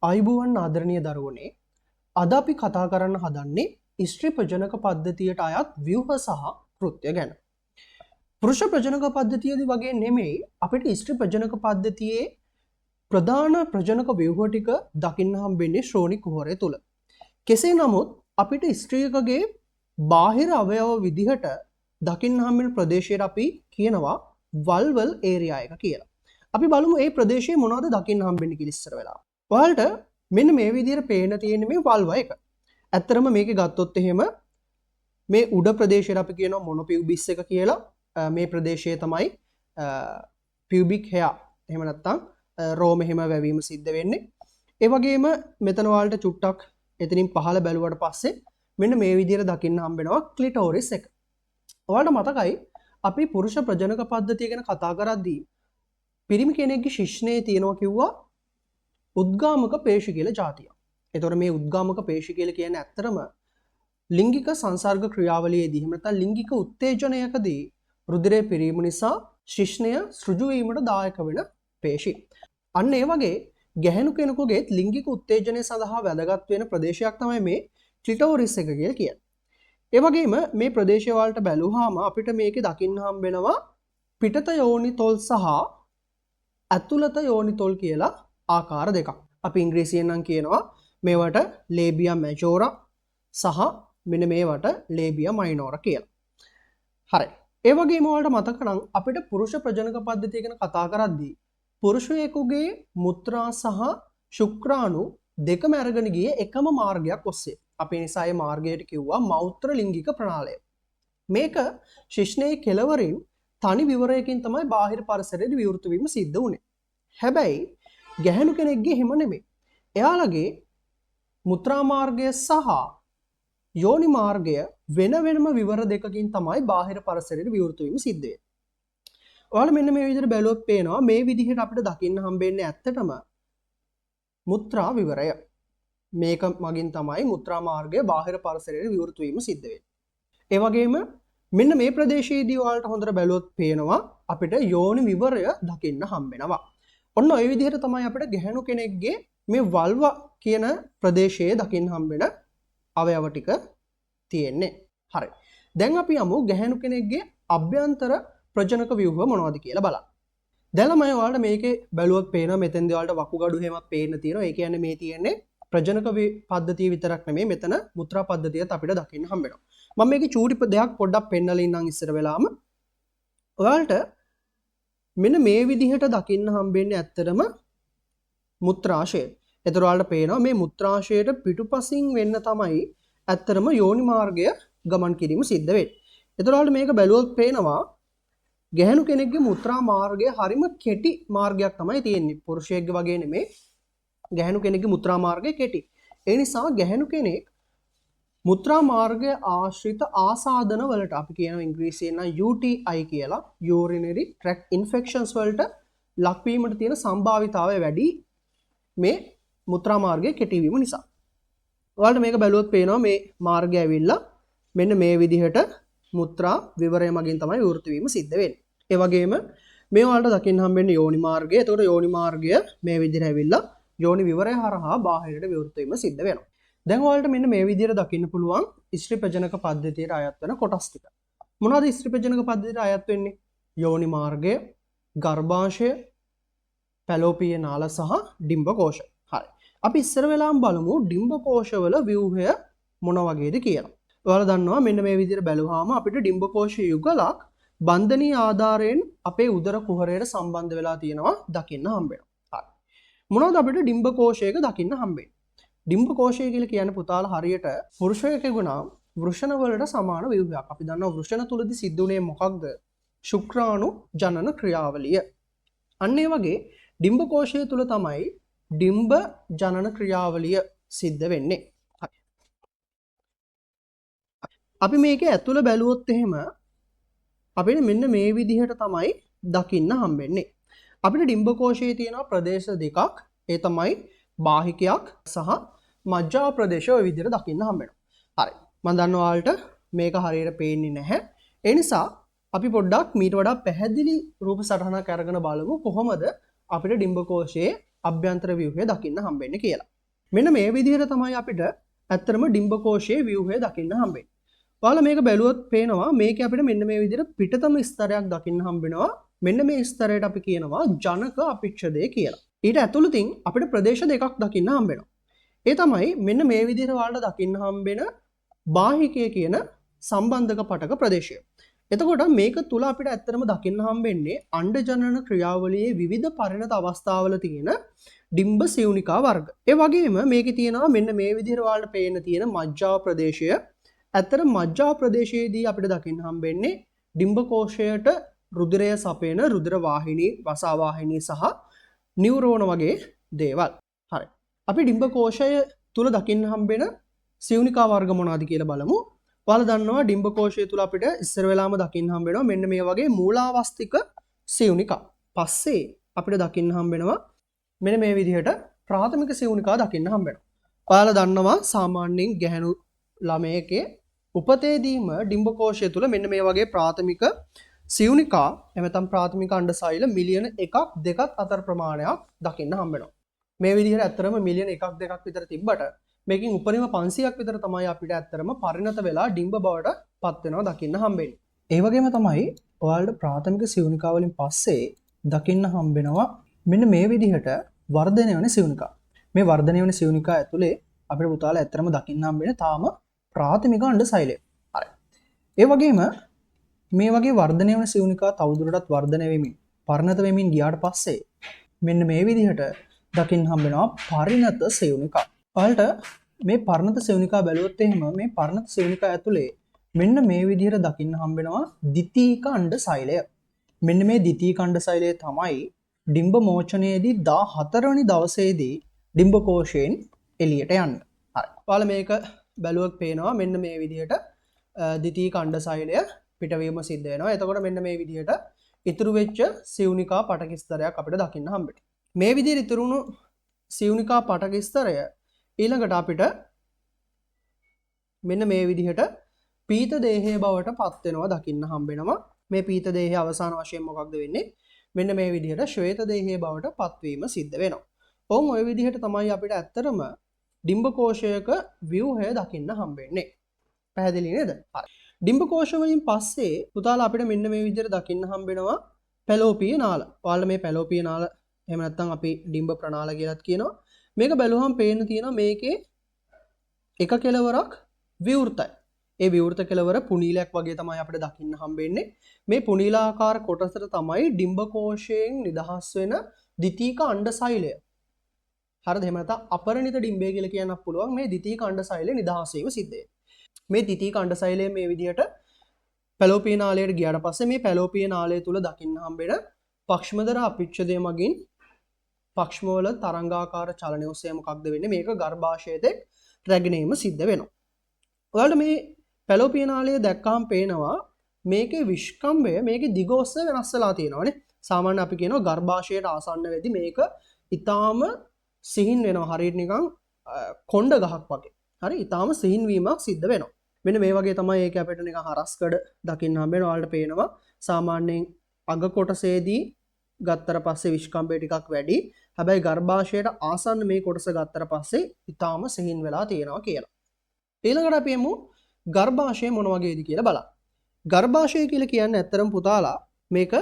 ආයුබෝවන් ආදරණීය දරුවනේ, අද අපි කතා කරන්න හදන්නේ ස්ත්‍රී ප්‍රජනක පද්ධතියට අයත් ව්‍යුහ සහ කෘත්‍ය ගැන. පුරුෂ ප්‍රජනක පද්ධතියදී වගේ නෙමෙයි, අපිට ස්ත්‍රී ප්‍රජනක පද්ධතියේ ප්‍රධාන ප්‍රජනක ව්‍යුහ ටික දකින්න හම්බෙන්නේ ශ්‍රෝණි කුහරය තුල. කෙසේ නමුත් අපිට ස්ත්‍රියකගේ බාහිර අවයව විදිහට දකින්න හම්බෙන ප්‍රදේශයට අපි කියනවා වල්වල් ඒරියා එක කියලා. අපි බලමු මේ ප්‍රදේශයේ මොනවද දකින්න හම්බෙන්නේ කියලා ඉස්සර වෙලා. ඔයාලට මෙන්න මේ විදිහට පේන තියෙන මේ වල්ව එක. ඇත්තටම මේකේ ගත්තොත් එහෙම මේ උඩ ප්‍රදේශයට අපි කියනවා මොනොපියුබිස් එක කියලා. මේ ප්‍රදේශයේ තමයි පියුබික් හෙයා එහෙම නැත්නම් රෝම එහෙම වැවීම සිද්ධ වෙන්නේ. ඒ වගේම මෙතන ඔයාලට චුට්ටක් එතනින් පහළ බැලුවට පස්සේ මෙන්න මේ විදිහට දකින්න හම්බෙනවා ක්ලිටෝරිස් එක. ඔයාලට මතකයි අපි පුරුෂ ප්‍රජනක පද්ධතිය ගැන කතා කරද්දී පිරිමි කෙනෙක්ගේ ශිෂ්ණයේ තියෙනවා කිව්වා උද්ගාමක පේශි කියලා ජාතියක්. එතකොට මේ උද්ගාමක පේශි කියලා කියන්නේ ඇත්තටම ලිංගික සංසර්ග ක්‍රියාවලියේදී එහෙම නැත්නම් ලිංගික උත්තේජනයකදී රුධිරය පිරීම නිසා ශිෂ්ණය සෘජු වීමට දායක වෙන පේශි. අන්න ඒ වගේ ගැහැණු කෙනෙකුගේත් ලිංගික උත්තේජනය සඳහා වැදගත් වෙන ප්‍රදේශයක් තමයි මේ ක්ලිටෝරිස් එක කියලා කියන්නේ. ඒ වගේම මේ ප්‍රදේශය වලට බැලුවාම අපිට මේකේ දකින්න හම්බ වෙනවා පිටත යෝනි තොල් සහ ඇතුළත යෝනි තොල් කියලා ආකාර දෙකක්. අපි ඉංග්‍රීසියෙන් නම් කියනවා මේවට ලේබියා මැජෝරා සහ මෙන්න මේවට ලේබියා මයිනෝරා කියලා. හරි. ඒ වගේම ඔයාලට මතක නම් අපිට පුරුෂ ප්‍රජනක පද්ධතිය ගැන කතා කරද්දී පුරුෂයෙකුගේ මුත්‍රා සහ ශුක්‍රාණු දෙකම අරගෙන ගියේ එකම මාර්ගයක් ඔස්සේ. අපි නිසා මේ මාර්ගයට කිව්වා මෞත්‍ර ලිංගික ප්‍රණාලය. මේක ශිෂ්ණයේ කෙළවරින් තනි විවරයකින් තමයි බාහිර පරිසරයට විවෘත වීම සිද්ධ වුණේ. හැබැයි ගැහැණු කෙනෙක්ගේ එහෙම නෙමෙයි. එයාලගේ මුත්‍රා මාර්ගය සහ යෝනි මාර්ගය වෙන වෙනම විවර දෙකකින් තමයි බාහිර පරිසරයට විවෘත වීම සිද්ධ වෙන්නේ. ඔයාලා මෙන්න මේ විදිහට බැලුවොත් පේනවා මේ විදිහට අපිට දකින්න හම්බෙන්නේ ඇත්තටම මුත්‍රා විවරය. මේක මගින් තමයි මුත්‍රා මාර්ගය බාහිර පරිසරයට විවෘත වීම සිද්ධ වෙන්නේ. ඒ වගේම මෙන්න මේ ප්‍රදේශයේදී ඔයාලට හොඳට බැලුවොත් පේනවා අපිට යෝනි විවරය දකින්න හම්බෙනවා. ඔන්න ඔය විදිහට තමයි අපිට ගැහැණු කෙනෙක්ගේ මේ වල්ව කියන ප්‍රදේශයේ දකින්න හම්බෙන අවයව ටික තියෙන්නේ. හරි. දැන් අපි යමු ගැහැණු කෙනෙක්ගේ අභ්‍යන්තර ප්‍රජනක ව්‍යුහ මොනවද කියලා බලන්න. දැන් ළමයි ඔයාලට මේකේ බැලුවොත් පේනවා මෙතෙන්දී ඔයාලට වකුගඩු එහෙමත් පේන්න තියෙනවා. ඒ කියන්නේ මේ තියෙන්නේ ප්‍රජනක පද්ධතිය විතරක් නෙමෙයි, මෙතන මුත්‍රා පද්ධතියත් අපිට දකින්න හම්බ වෙනවා. මම මේකේ චූටි දෙයක් පොඩ්ඩක් පෙන්නලා ඉන්නම් ඉස්සර වෙලාම. ඔයාලට මෙන්න මේ විදිහට දකින්න හම්බෙන්නේ ඇත්තටම මුත්‍රාශය. එතකොට ඔයාලට පේනවා මේ මුත්‍රාශයට පිටුපසින් වෙන්න තමයි ඇත්තටම යෝනි මාර්ගය ගමන් කිරීම සිද්ධ වෙන්නේ. එතකොට ඔයාලට මේක බැලුවොත් පේනවා ගැහැණු කෙනෙක්ගේ මුත්‍රා මාර්ගය හරිම කෙටි මාර්ගයක් තමයි තියෙන්නේ. පුරුෂයෙක්ගේ වගේ නෙමෙයි. ගැහැණු කෙනෙක්ගේ මුත්‍රා මාර්ගය කෙටි. ඒ නිසා ගැහැණු කෙනෙක් මුත්‍රා මාර්ගය ආශ්‍රිත ආසාදන වලට අපි කියනවා ඉංග්‍රීසියෙන් නම් UTI කියලා, urinary tract infections වලට ලක්වීමට තියෙන සම්භාවිතාවය වැඩි මේ මුත්‍රා මාර්ගය කෙටි වීම නිසා. ඔයාලට මේක බැලුවොත් පේනවා මේ මාර්ගය ඇවිල්ලා මෙන්න මේ විදිහට මුත්‍රා විවරය මගින් තමයි විවෘත වීම සිද්ධ වෙන්නේ. ඒ වගේම මේ ඔයාලට දකින්න හම්බෙන්නේ යෝනි මාර්ගය. එතකොට යෝනි මාර්ගය මේ විදිහට ඇවිල්ලා යෝනි විවරය හරහා බාහිරට විවෘත වීම සිද්ධ වෙනවා. දැන් ඔයාලට මෙන්න මේ විදිහට දකින්න පුළුවන් ස්ත්‍රී ප්‍රජනක පද්ධතියට අයත් වෙන කොටස් ටික. මොනවද ස්ත්‍රී ප්‍රජනක පද්ධතියට අයත් වෙන්නේ? යෝනි මාර්ගය, ගර්භාෂය, පැලෝපීය නාල සහ ඩිම්බ කෝෂ. හරි. අපි ඉස්සර වෙලාම බලමු ඩිම්බ කෝෂවල ව්‍යුහය මොන වගේද කියලා. ඔයාලා දන්නවා මෙන්න මේ විදිහට බැලුවාම අපිට ඩිම්බ කෝෂ යුගලක් බන්ධනීය ආධාරයෙන් අපේ උදර කුහරයට සම්බන්ධ වෙලා තියෙනවා දකින්න හම්බ වෙනවා. හරි. මොනවද අපිට ඩිම්බ කෝෂයක දකින්න හම්බෙන්නේ? ඩිම්බ කෝෂය කියලා කියන්නේ පුතාලා හරියට පුරුෂයෙකුගේ නම් වෘෂණ වලට සමාන ව්‍යුහයක්. අපි දන්නවා වෘෂණ තුලදී සිද්ධ වුණේ මොකක්ද? ශුක්‍රාණු ජනන ක්‍රියාවලිය. අන්න ඒ වගේ ඩිම්බ කෝෂය තුල තමයි ඩිම්බ ජනන ක්‍රියාවලිය සිද්ධ වෙන්නේ. අපි මේකේ ඇතුළ බැලුවොත් එහෙම අපිට මෙන්න මේ විදිහට තමයි දකින්න හම්බෙන්නේ. අපිට ඩිම්බ කෝෂයේ තියෙනවා ප්‍රදේශ දෙකක්. ඒ තමයි බාහිකයක් සහ මජ්ජා ප්‍රදේශය ඔය විදිහට දකින්න හම්බ වෙනවා. හරි. මම දන්නවා ඔයාලට මේක හරියට පේන්නේ නැහැ. ඒ නිසා අපි පොඩ්ඩක් මීට වඩා පැහැදිලි රූප සටහනක් අරගෙන බලමු කොහොමද අපිට ඩිම්බ කෝෂයේ අභ්‍යන්තර ව්‍යුහය දකින්න හම්බෙන්නේ කියලා. මෙන්න මේ විදිහට තමයි අපිට ඇත්තටම ඩිම්බ කෝෂයේ ව්‍යුහය දකින්න හම්බෙන්නේ. ඔයාලා මේක බැලුවොත් පේනවා මේකේ අපිට මෙන්න මේ විදිහට පිටතම ස්තරයක් දකින්න හම්බෙනවා. මෙන්න මේ ස්තරයට අපි කියනවා ජනක අපිච්ඡදය කියලා. ඊට ඇතුළතින් අපිට ප්‍රදේශ දෙකක් දකින්න හම්බෙනවා. ඒ තමයි මෙන්න මේ විදිහට ඔයාලට දකින්න හම්බෙන බාහිකය කියන සම්බන්ධක පටක ප්‍රදේශය. එතකොට මේක තුල අපිට ඇත්තටම දකින්න හම්බෙන්නේ අණ්ඩ ජනන ක්‍රියාවලියේ විවිධ පරිණත අවස්ථාවල තියෙන ඩිම්බ සිවුනිකා වර්ග. ඒ වගේම මේකේ තියෙනවා මෙන්න මේ විදිහට ඔයාලට පේන තියෙන මජ්ජාව ප්‍රදේශය. ඇත්තට මජ්ජාව ප්‍රදේශයේදී අපිට දකින්න හම්බෙන්නේ ඩිම්බ කෝෂයට රුධිරය සපයන රුධිර වාහිනී, වසා වාහිනී සහ නියුරෝන වගේ දේවල්. හරි. අපි ඩිම්බ කෝෂය තුල දකින්න හම්බෙන සිවුනිකා වර්ග මොනවද කියලා බලමු. ඔයාලා දන්නවා ඩිම්බ කෝෂය තුල අපිට ඉස්සර වෙලාම දකින්න හම්බ වෙනවා මෙන්න මේ වගේ මූලාවස්තික සිවුනිකා. පස්සේ අපිට දකින්න හම්බ වෙනවා මෙන්න මේ විදිහට ප්‍රාථමික සිවුනිකා දකින්න හම්බ වෙනවා. ඔයාලා දන්නවා සාමාන්‍යයෙන් ගැහැණු ළමයෙක්ගේ උපතේදීම ඩිම්බ කෝෂය තුල මෙන්න මේ වගේ ප්‍රාථමික සිවුනිකා එහෙම නැත්නම් ප්‍රාථමික අණ්ඩ සෛල මිලියන 1ක් 2ක් අතර ප්‍රමාණයක් දකින්න හම්බ වෙනවා. මේ විදිහට ඇත්තටම මිලියන 1ක් 2ක් විතර තිබ්බට මේකෙන් උපරිම 500ක් විතර තමයි අපිට ඇත්තටම පරිණත වෙලා ඩිම්බ බවට පත් වෙනවා දකින්න හම්බෙන්නේ. ඒ වගේම තමයි ඔයාලට ප්‍රාථමික සිවුනිකා වලින් පස්සේ දකින්න හම්බෙනවා මෙන්න මේ විදිහට වර්ධනය වෙන සිවුනිකා. මේ වර්ධනය වෙන සිවුනිකා ඇතුලේ අපිට පුතාලා ඇත්තටම දකින්න හම්බෙන්නේ තාම ප්‍රාථමික අණ්ඩ සෛලය. හරි. ඒ වගේම මේ වගේ වර්ධනය වෙන සිවුනිකා තවදුරටත් වර්ධනය වෙමින් පරිණත වෙමින් ගියාට පස්සේ මෙන්න මේ විදිහට දකින්න හම්බෙනවා පරිණත සිවුනිකා. ඔයාලට මේ පරිණත සිවුනිකා බැලුවොත් එහෙම මේ පරිණත සිවුනිකා ඇතුලේ මෙන්න මේ විදිහට දකින්න හම්බෙනවා ද්විතීක අණ්ඩ සෛලය. මෙන්න මේ ද්විතීක අණ්ඩ සෛලය තමයි ඩිම්බ මෝචනයේදී 14 වෙනි දවසේදී ඩිම්බ කෝෂයෙන් එළියට යන්නේ. හරි. ඔයාලා මේක බැලුවොත් පේනවා මෙන්න මේ විදිහට ද්විතීක අණ්ඩ සෛලය පිටවීම සිද්ධ වෙනවා. එතකොට මෙන්න මේ විදිහට ඉතුරු වෙච්ච සිවුනිකා පටක ස්තරයක් අපිට දකින්න හම්බෙනවා. මේ විදිහට ඉතුරු වුණු සිවුනිකා පටක ස්තරය ඊළඟට අපිට මෙන්න මේ විදිහට පීත දේහය බවට පත් වෙනවා දකින්න හම්බෙනවා. මේ පීත දේහය අවසාන වශයෙන් මොකක්ද වෙන්නේ? මෙන්න මේ විදිහට ශ්වේත දේහය බවට පත්වීම සිද්ධ වෙනවා. ඔවුන් ඔය විදිහට තමයි අපිට ඇත්තටම ඩිම්බ කෝෂයක ව්‍යුහය දකින්න හම්බෙන්නේ. පැහැදිලි නේද? හරි. ඩිම්බ කෝෂ වලින් පස්සේ පුතාලා අපිට මෙන්න මේ විදිහට දකින්න හම්බෙනවා පැලෝපිය නාල. ඔයාලා මේ පැලෝපිය නාල එහෙම නැත්නම් අපි ඩිම්බ ප්‍රනාල කියලාත් කියනවා. මේක බැලුවහම පේන්න තියෙනවා මේකේ එක කෙලවරක් විවෘතයි. ඒ විවෘත කෙලවර පුනීලයක් වගේ තමයි අපිට දකින්න හම්බෙන්නේ. මේ පුනීලාකාර කොටසට තමයි ඩිම්බ කෝෂයෙන් නිදහස් වෙන ද්විතීක අණ්ඩ සෛලය. හරිද? එහෙම නැත්නම් අපරිණිත ඩිම්බය කියලා කියන්නත් පුළුවන් මේ ද්විතීක අණ්ඩ සෛලය නිදහස් වීම සිද්ධ වෙන්නේ. මේ ද්විතීක අණ්ඩ සෛලය මේ විදිහට පැලෝපිය නාලයට ගියාට පස්සේ මේ පැලෝපිය නාලය තුල දකින්න හම්බෙන පක්ෂ්මදර අපිච්ඡදය මගින් පක්ෂ්මවල තරංගාකාර චලනය ඔස්සේ මොකක්ද වෙන්නේ? මේක ගර්භාෂය තෙක් රැගෙන සිද්ධ වෙනවා. ඔයාලට මේ පැලෝපිය නාලය දැක්කහම පේනවා මේකේ විෂ්කම්භය මේකේ දිග ඔස්සේ වෙනස් වෙලා තියෙනවානේ. සාමාන්‍ය අපි කියනවා ගර්භාෂයට ආසන්න වෙද්දි මේක ඊටාම සිහින් වෙනවා. හරියට නිකන් කොණ්ඩ ගහක් වගේ. හරි, ඊටාම සිහින් වීමක් සිද්ධ වෙනවා. මෙන්න මේ වගේ තමයි ඒක අපිට නිකන් හරස්කඩ දකින්න හම්බ වෙනවා. ඔයාලට පේනවා සාමාන්‍යයෙන් අග කොටසේදී ගත්තට පස්සේ විෂ්කම්භය ටිකක් වැඩි. හැබැයි ගර්භාෂයට ආසන්න මේ කොටස ගත්තට පස්සේ ඊටාම සිහින් වෙලා තියෙනවා කියලා. ඊළඟට අපි එමු ගර්භාෂය මොන වගේද කියලා බලන්න. ගර්භාෂය කියලා කියන්නේ ඇත්තටම පුතාලා මේක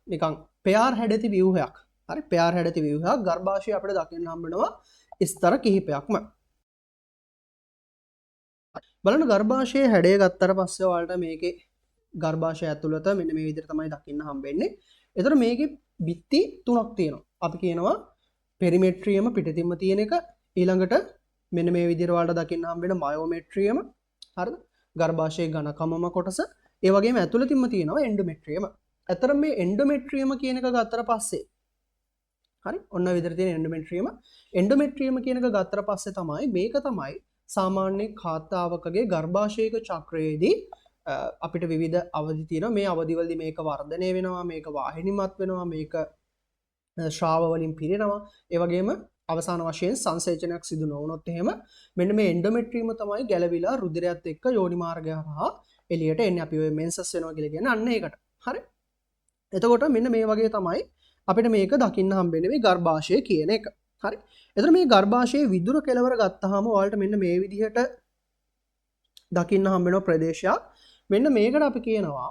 නිකන් පෙයාර් හැඩති ව්‍යුහයක්. හරි, පෙයාර් හැඩති ව්‍යුහයක්. ගර්භාෂය අපිට දකින්න හම්බ වෙනවා ස්තර කිහිපයක්ම. බලන්න ගර්භාෂයේ හැඩය ගත්තට පස්සේ ඔයාලට මේකේ ගර්භාෂය ඇතුළත මෙන්න මේ විදිහට තමයි දකින්න හම්බෙන්නේ. එතකොට මේකේ බිත්ති තුනක් තියෙනවා. අපි කියනවා පෙරිමෙට්‍රියම පිටතින්ම තියෙන එක, ඊළඟට මෙන්න මේ විදිහට ඔයාලට දකින්න හම්බ වෙන මයෝමෙට්‍රියම, හරිද? ගර්භාෂයේ ඝනකමම කොටස, ඒ වගේම ඇතුළතින්ම තියෙනවා එන්ඩෝමෙට්‍රියම. ඇත්තටම මේ එන්ඩෝමෙට්‍රියම කියන එක ගත්තට පස්සේ, හරි, ඔන්න ඔය විදිහට තියෙන එන්ඩෝමෙට්‍රියම, එන්ඩෝමෙට්‍රියම කියන එක ගත්තට පස්සේ තමයි මේක තමයි සාමාන්‍ය කාන්තාවකගේ ගර්භාෂයක චක්‍රයේදී අපිට විවිධ අවධි තියෙනවා. මේ අවධිවලදී මේක වර්ධනය වෙනවා, මේක වාහිනිමත් වෙනවා, මේක ශ්‍රාව වලින් පිරෙනවා. ඒ වගේම අවසාන වශයෙන් සංසේචනයක් සිදු නොවුනොත් එහෙම මෙන්න මේ එන්ඩෝමෙට්‍රියම තමයි ගැලවිලා රුධිරයත් එක්ක යෝනි මාර්ගය හරහා එළියට එන්නේ. අපි ඔය මෙන්සස් වෙනවා කියලා කියන්නේ අන්න ඒකට. හරි. එතකොට මෙන්න මේ වගේ තමයි අපිට මේක දකින්න හම්බෙන්නේ මේ ගර්භාෂය කියන එක. හරි. එතකොට මේ ගර්භාෂයේ විදුර කෙළවර ගත්තාම ඔයාලට මෙන්න මේ විදිහට දකින්න හම්බ වෙන ප්‍රදේශයක්. මෙන්න මේකට අපි කියනවා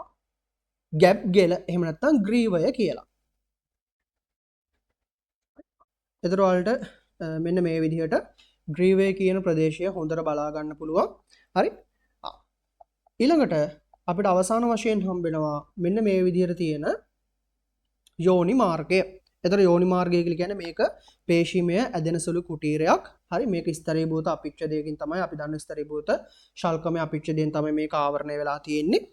ගැප් ගෙල එහෙම නැත්නම් ග්‍රීවය කියලා. එතකොට ඔයාලට මෙන්න මේ විදිහට ග්‍රීවය කියන ප්‍රදේශය හොඳට බලා ගන්න පුළුවන්. හරි. ඊළඟට අපිට අවසාන වශයෙන් හම්බ වෙනවා මෙන්න මේ විදිහට තියෙන යෝනි මාර්ගය. එතකොට යෝනි මාර්ගය කියලා කියන්නේ මේක පේශීමය ඇදෙන සුළු කුටීරයක්. හරි. මේක ස්තරීභූත අපිච්ඡදයකින් තමයි අපි දන්න ස්තරීභූත ශල්කමය අපිච්ඡදයෙන් තමයි මේක ආවරණය වෙලා තියෙන්නේ.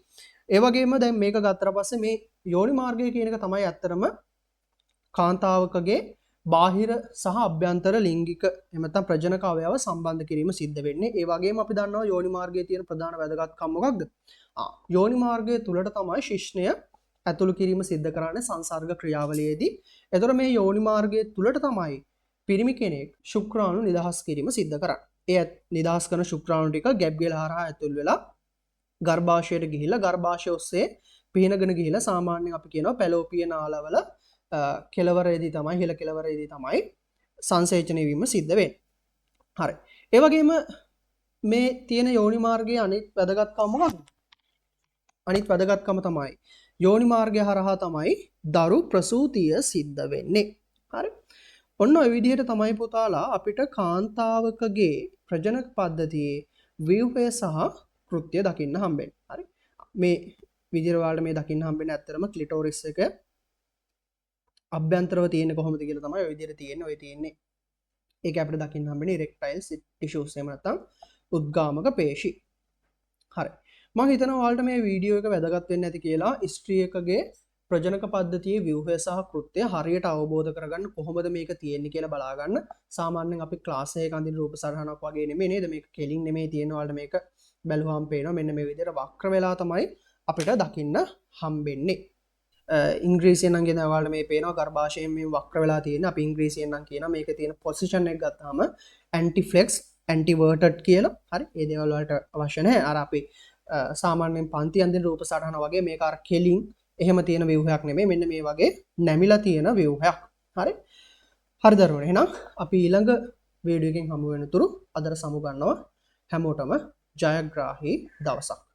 ඒ වගේම දැන් මේක ගත්තට පස්සේ මේ යෝනි මාර්ගය කියන එක තමයි ඇත්තටම කාන්තාවකගේ බාහිර සහ අභ්‍යන්තර ලිංගික එහෙම නැත්නම් ප්‍රජනක අවයව සම්බන්ධ කිරීම සිද්ධ වෙන්නේ. ඒ වගේම අපි දන්නවා යෝනි මාර්ගයේ තියෙන ප්‍රධාන වැදගත්කම මොකක්ද? යෝනි මාර්ගය තුලට තමයි ශිෂ්ණය ඇතුළු කිරීම සිද්ධ කරන්නේ සංසර්ග ක්‍රියාවලියේදී. එතකොට මේ යෝනි මාර්ගය තුලට තමයි පිරිමි කෙනෙක් ශුක්‍රාණු නිදහස් කිරීම සිද්ධ කරන්නේ. ඒ නිදහස් කරන ශුක්‍රාණු ටික ගැබ් ගෙල හරහා ඇතුල් වෙලා ගර්භාෂයට ගිහිල්ලා ගර්භාෂය ඔස්සේ පිහිනගෙන ගිහිල්ලා සාමාන්‍යයෙන් අපි කියනවා පැලෝපිය නාලවල කෙළවරේදී තමයි, ඉහළ කෙළවරේදී තමයි සංසේචනය වීම සිද්ධ වෙන්නේ. හරි. ඒ වගේම මේ තියෙන යෝනි මාර්ගයේ අනිත් වැදගත්කම මොකක්ද? අනිත් වැදගත්කම තමයි යෝනි මාර්ගය හරහා තමයි දරු ප්‍රසූතිය සිද්ධ වෙන්නේ. හරි. ඔන්න ඔය විදිහට තමයි පුතාලා අපිට කාන්තාවකගේ ප්‍රජනක පද්ධතියේ ව්‍යුහය සහ කෘත්‍ය දකින්න හම්බෙන්නේ. හරි. මේ විදිහට ඔයාලට මේ දකින්න හම්බෙන්නේ ඇත්තටම ක්ලිටෝරිස් එක අභ්‍යන්තරව තියෙන්නේ කොහොමද කියලා තමයි ඔය විදිහට තියෙන්නේ. ඔය තියෙන්නේ ඒක අපිට දකින්න හම්බෙන්නේ ඉරෙක්ටයිල් ටිෂුස් එහෙම නැත්නම් උද්ගාමක පේශි. හරි. මම හිතනවා ඔයාලට මේ වීඩියෝ එක වැදගත් වෙන්න ඇති කියලා. ස්ත්‍රියකගේ ප්‍රජනක පද්ධතියේ ව්‍යුහය සහ කෘත්‍ය හරියට අවබෝධ කරගන්න කොහොමද මේක තියෙන්නේ කියලා බලාගන්න. සාමාන්‍යයෙන් අපි ක්ලාස් එකක අඳින රූප සටහනක් වගේ නෙමෙයි නේද? මේක කෙලින් නෙමෙයි තියෙන්නේ. ඔයාලට මේක බැලුවාම පේනවා මෙන්න මේ විදිහට වක්‍ර වෙලා තමයි අපිට දකින්න හම්බෙන්නේ. ඉංග්‍රීසියෙන් නම් කියන ඔයාලට මේ පේනවා ගර්භාෂයෙන් මේ වක්‍ර වෙලා තියෙන. අපි ඉංග්‍රීසියෙන් නම් කියනවා මේකේ තියෙන පොසිෂන් එක ගත්තාම ඇන්ටිෆ්ලෙක්ස් ඇන්ටිවර්ටඩ් කියලා. හරි. ඒ දේවල් වලට අවශ්‍ය නැහැ. අර අපි සාමාන්‍යයෙන් පන්ති අඳින රූප සටහන වගේ මේක අර කෙලින් එහෙම තියෙන ව්‍යුහයක් නෙමෙයි. මෙන්න මේ වගේ නැමිලා තියෙන ව්‍යුහයක්. හරි. හරි දරුවනේ. එහෙනම් අපි ඊළඟ වීඩියෝ එකෙන් හමු වෙනතුරු අදට සමු ගන්නවා. හැමෝටම ජයග්‍රාහී දවසක්.